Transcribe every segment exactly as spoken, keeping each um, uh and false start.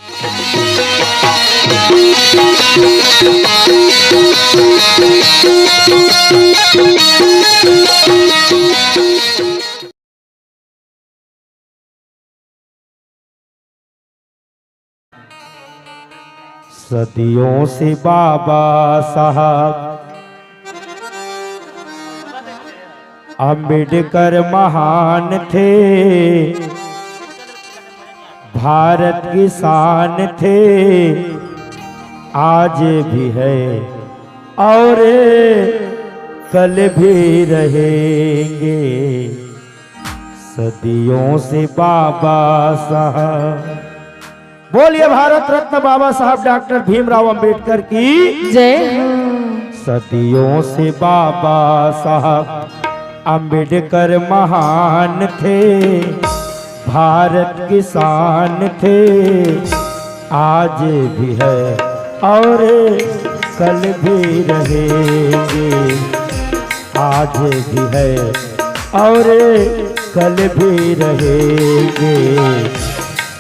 सदियों से बाबा साहब अम्बेडकर महान थे, भारत की शान थे, आज भी है और कल भी रहेंगे। सदियों से बाबा साहब, बोलिए भारत रत्न बाबा साहब डॉक्टर भीमराव अंबेडकर की। जय हो। सदियों से बाबा साहब अम्बेडकर महान थे, भारत की शान थे, आज भी है और कल भी रहेंगे। आज भी है और कल भी रहेंगे।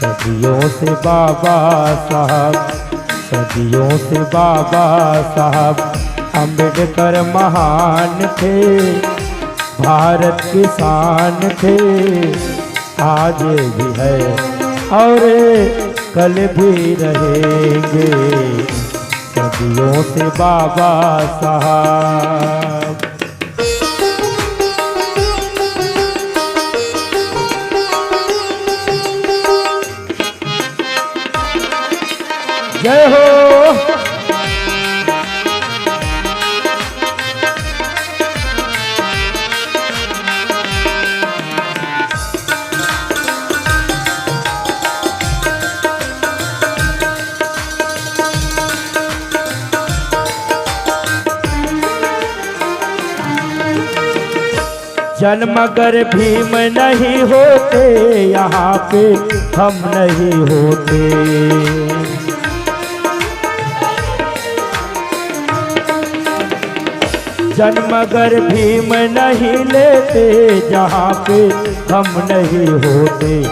सदियों से बाबा साहब, सदियों से बाबा साहब अम्बेडकर महान थे, भारत की शान थे, आज भी है और कल भी रहेंगे। सदियों से बाबा साहब। जय हो। जन्म अगर भीम नहीं होते, यहाँ पे हम नहीं होते। जन्म अगर भीम नहीं लेते, जहाँ पे हम नहीं होते।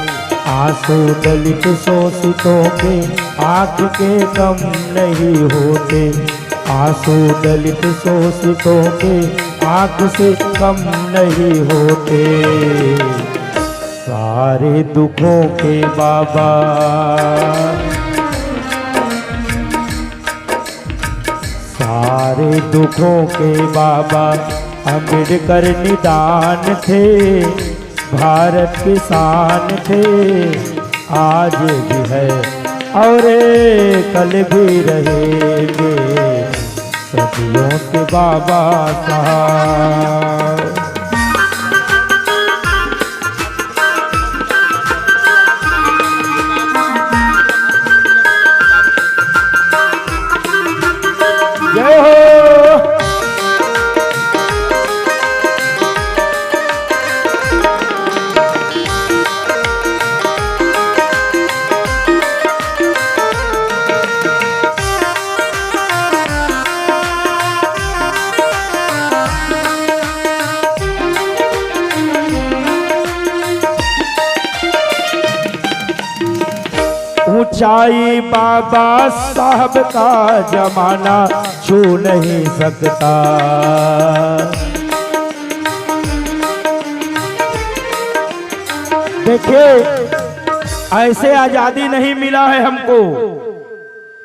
आंसू दलित शोषितों के आंख के कम नहीं होते। आंसू दलित शोषितों के आंख से कम नहीं होते। सारे दुखों के बाबा, सारे दुखों के बाबा अम्बेडकर निदान थे, भारत की शान थे, आज भी है और कल भी रहेंगे। सदियों के बाबा साहब। जय हो। ऊंचाई बाबा साहब का जमाना छू नहीं सकता। देखिए, ऐसे आजादी नहीं मिला है हमको।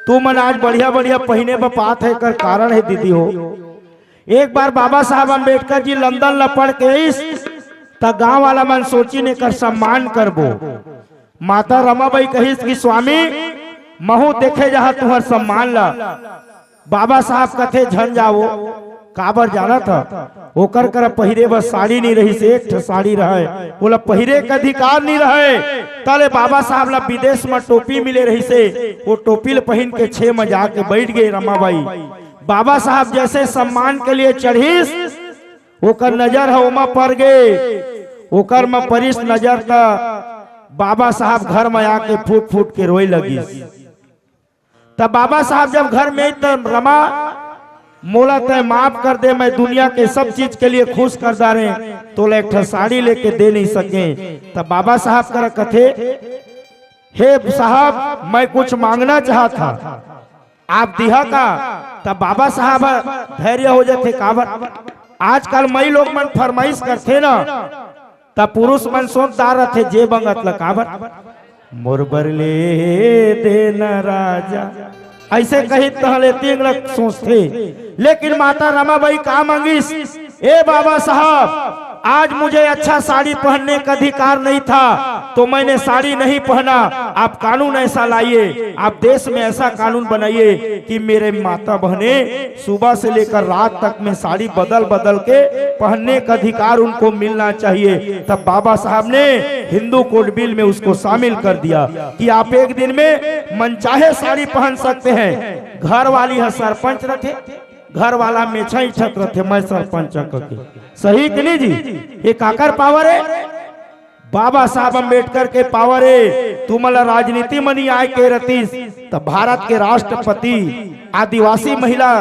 तू मन आज बढ़िया बढ़िया पहिने बर पात है, एकर कारण है दीदी हो। एक बार बाबा साहब अम्बेडकर जी लंदन ला पढ़ के आइस, त गांव वाला मन सोचिन एकर सम्मान करबो। माता रमाबाई कहिस कि स्वामी, महू देखे जाहा तुहर सम्मान ला। बाबा साहब कथे, "झन जावो।" काबर जानत ह? ओकर करा पहिरे बर साड़ी नी रहिस, एक ठो साड़ी रहय, ओला पहिरे के अधिकार नी रहय। तले बाबा साहब ला विदेश म टोपी मिले रहिसे, वो टोपी ल पहिन के छे म जाके बैठ गे रमाबाई। बाबा साहब जैसे सम्मान के लिए चढ़िस, ओकर नजर ह ओमा पर गे, ओकर म परिस नजर त बाबा साहब घर म आके फूट फूट के रोए लगिस। त बाबा साहब जब घर में, त रमा, मोला तय माफ कर दे, मैं दुनिया के सब चीज के लिए खुश कर डारे, तोला एक ठो साड़ी लेके दे नहीं सके। त बाबा साहब करा कथे, "हे साहब, मैं कुछ मांगना चाहत हा, आप दिहा का?" तब बाबा साहब ह धैर्य हो जाथे। काबर आजकल मई लोग मन फरमाइश करथे ना, त पुरुष मन सोचदार रथे, जे बंगत ल काबर, "मोर बर ले देना राजा", ऐसे कही तहले तीन लग सोचथे। लेकिन माता रमाबाई का मांगिस, "ए बाबा साहब, आज मुझे अच्छा साड़ी पहनने का अधिकार नहीं था, तो मैंने साड़ी नहीं पहना। आप कानून ऐसा लाइए, आप देश में ऐसा कानून बनाइए कि मेरे माता बहनें सुबह से लेकर रात तक में साड़ी बदल बदल के पहनने का अधिकार उनको मिलना चाहिए।" तब बाबा साहब ने हिंदू कोड बिल में उसको शामिल कर दिया कि आप एक दिन में मनचाहे साड़ी पहन सकते हैं। घर वाली ह सरपंच रथे, घर वाला मेछा इठत रथे, "मैं सरपंच हंव" कहिके। सही कि नहीं जी? ये काकर पावर है? बाबा साहब अंबेडकर के पावर है। तुमन ला राजनीति म नइ आय के रतिस, त भारत के राष्ट्रपति आदिवासी महिला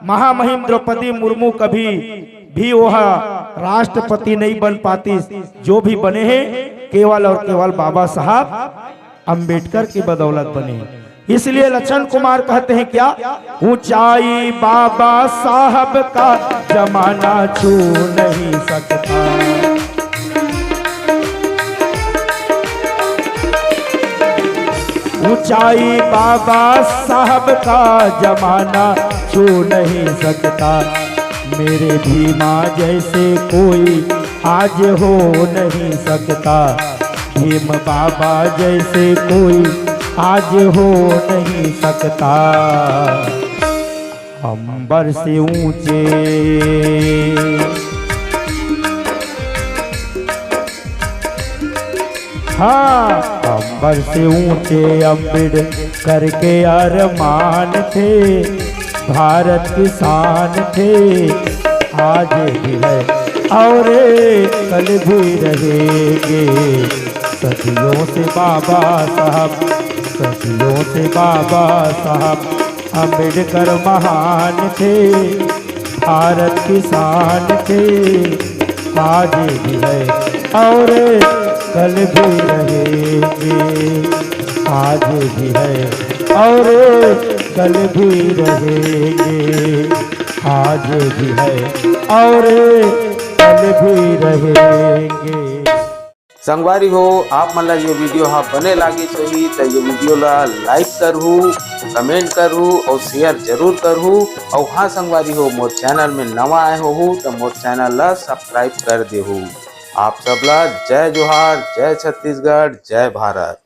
महामहिम द्रौपदी मुर्मू कभी भी ओह राष्ट्रपति नहीं बन पातिस। जो भी बने हे, केवल और केवल बाबा साहब अंबेडकर की बदौलत बने। इसलिए लक्षण कुमार कहते हैं क्या, "ऊंचाई बाबा साहब का जमाना छू नहीं सकता, ऊंचाई बाबा साहब का जमाना छू नहीं सकता, मेरे भीमा जैसे कोई आज हो नहीं सकता, भीम बाबा जैसे कोई आज हो नहीं सकता।" अंबर से ऊंचे, हाँ, अंबर से ऊंचे अंबेडकर के अरमान थे, भारत की शान थे, आज भी है और कल भी रहेंगे। सदियों से बाबा साहब, सदियों से बाबा साहब अंबेडकर महान थे, भारत की शान थे, आज भी है और कल भी रहेंगे, आज भी है और कल भी रहेंगे, आज भी है और कल भी रहेंगे। संगवारी हो, आप मन ला ये वीडियो हा बने लागिस होही त ये वीडियो ला like करहू, comment करहू और share जरूर करहू। और हाँ संगवारी हो, मोर channel में नवा आए होहू त मोर channel ला subscribe कर देहू। आप सब ला जय जोहार, जय छत्तीसगढ़, जय भारत।